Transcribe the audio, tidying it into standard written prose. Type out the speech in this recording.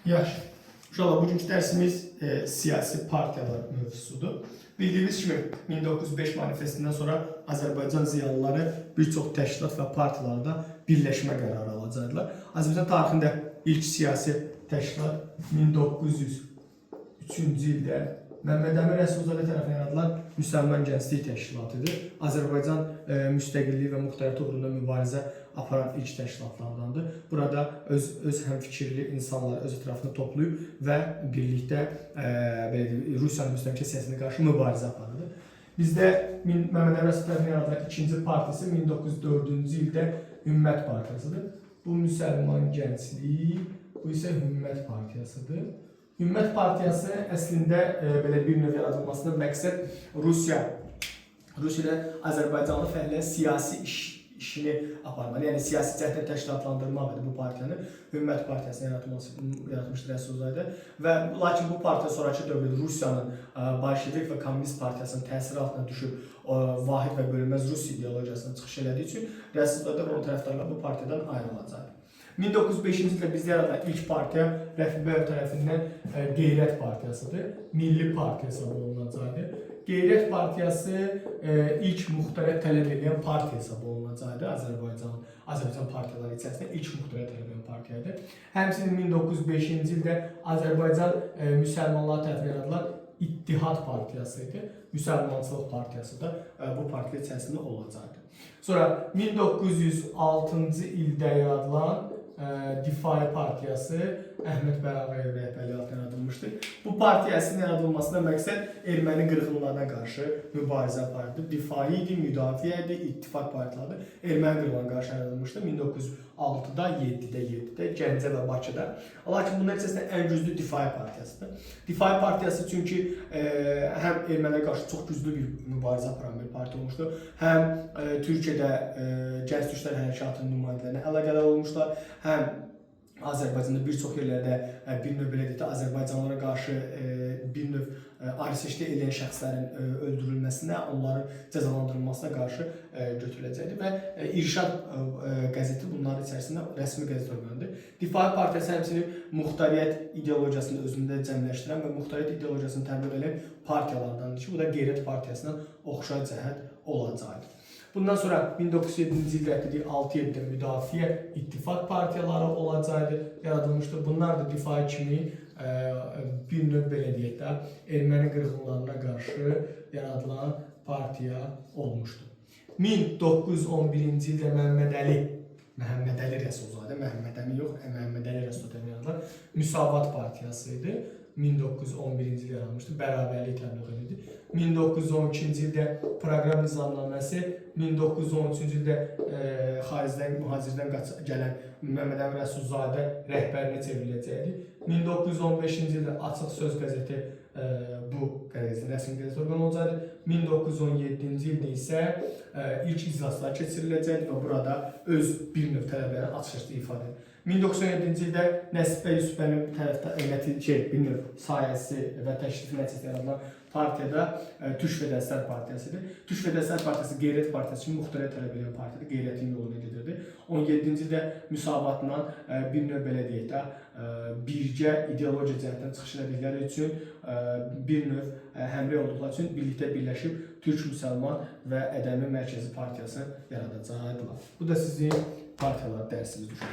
Yaxşı. Uşaqlar, bugünkü dərsimiz siyasi partiyalar mövzusudur. Bildiyiniz kimi 1905 manifestindən sonra Azərbaycan ziyalıları bir çox təşkilat və partiyalarda birləşmə qərarı alacaqdılar. Azərbaycan tarixində ilk siyasi təşkilat 1903-cü ildə Məmməd Əmin Rəsulzadə tərəfindən yaradılan Müsəlman Gənclik Təşkilatıdır. Azərbaycan müstəqilliyi və muxtariyyəti uğrunda mübarizə aparan ilk təşkilatlardandır. Burada öz həmfikirli insanları öz ətrafında toplayıb və birlikdə belə deyim, Rusiyanın müstəmləkə siyasətinə qarşı mübarizə aparırdı. Bizdə Məmməd Əmin Rəsulzadə tərəfindən yaradılan ikinci partiyası 1904-cü ildə Hümmət Partiyasıdır. Bu Müsəlman Gəncliyi, bu isə Hümmət Partiyasıdır. Hümmət Partiyası əslində belə bir növ yaradılmasında məqsəd Rusiyada Azərbaycanlı fəhlənin siyasi işini aparmaq, yəni siyasi cəhətdən təşkilatlandırmaq idi bu partiyanı. Hümmət Partiyasını yaratmışdı Rəsulzadə və lakin bu partiya sonrakı dövrdə Rusiyanın bolşevik və kommunist partiyasının təsiri altına düşüb vahid və bölünməz Rus ideologiyasına çıxış elədiyi üçün Rəsulzadə və onun tərəfdarları bu partiyadan ayrılacaq. 1905-ci ildə bizdə yaradılan ilk partiya Rəfi bəyev tərəfindən Qeyrət Partiyasıdır. Milli partiya hesab olunacaqdır. Qeyrət Partiyası ilk muxtariyyət tələb edən partiya hesab olunacaqdır. Azərbaycan partiyaları içərisində ilk muxtariyyət tələb edən partiya idi. Həmçinin 1905-ci ildə Azərbaycan müsəlmanları tərəfindən yaradılan İttihad Partiyası idi. Müsəlmançılıq Partiyası da bu partiya içərisində olacaqdı. Sonra 1906-cı ildə yaradılan Difai Partiyası Əhməd bəy Ağayev rəhbərliyi altında yaradılmışdır. Bu partiya əslində yaradılmasında məqsəd erməni qırğınlarına qarşı mübarizə aparırdı. Difai idi, müdafiə idi, ittifaq partiyaları erməni qırğınlarına qarşı yaradılmışdı. 1906-da, 7-də, 7-də Gəncə və Bakıda. Lakin bunların içərisində ən güclü Difai Partiyasıdır. Difai Partiyası çünki həm ermənilərə qarşı çox güclü bir mübarizə aparan bir partiya olmuşdu, həm Türkiyədə Gənc Türklər Hərəkatının nümayəndələrinə əlaqədar olmuşlar, həm Azərbaycanda bir çox yerlərdə bir növ belə deyək də Azərbaycanlılara qarşı bir növ ayrı-seçki edən şəxslərin öldürülməsinə, onların cəzalandırılmasına qarşı götürüləcəkdi və İrşad qəzeti bunların içərisində rəsmi qəzet orqanıdır. Difai Partiyası həmçinin muxtariyyət ideologiyasını özündə cəmləşdirən və muxtariyyət ideologiyasını təbliğ edən partiyalardandır ki, bu da Qeyrət Partiyasına oxşar cəhət olacaqdır. Bundan sonra 1907-ci ildə dedik 6-7-də Müdafiə İttifaq partiyaları olacaqdı, yaradılmışdı. Bunlar da Difai kimi bir növ belə deyək də erməni qırğınlarına qarşı yaradılan partiya olmuşdu. 1911-ci ildə Məhəmməd Əli Rəsulzadə, Məhəmməd Əmin yox, Məhəmməd Əli Rəsulzadə yaradılan Müsavat Partiyası idi. 1911-ci ildə yaranmışdı. Bərabərlik təbliğ edirdi. 1912-ci ildə proqram nizamnaməsi, 1913-cü ildə xaricdən, mühacirdən gələn Məmməd Əmin Rəsulzadə rəhbərinə çevriləcəkdi. 1915-ci ildə Açıq Söz qəzeti bu qəzetin rəsmi qəzet orqanı olacaqdı. 1917-ci ildə isə ilk iclaslar keçiriləcəkdi və burada öz bir növ tələblərini açıq-aşkar ifadə edir. 1917-ci ildə Nəsib bəy Yusifəlinin tərəfdə şey, bir növ sayəsi və təklifi nəticəsində yaradılan partiyada Türk Fedəslər Partiyasıdır. Türk Fedəslər Partiyası Qeyrət Partiyası kimi muxtariyyət tələb edən partiyadır. Qeyrətin yoluna gedirdi. 17-ci ildə müsavatla bir növ belə deyək də birgə ideologiya cəhətdən çıxış elədikləri üçün bir növ həmrəy olduqları üçün birlikdə birləşib Türk Müsəlman və Ədəmi Mərkəzi Partiyasını yaradacaqdılar. Bu da sizin partiyalar dərsimizdir.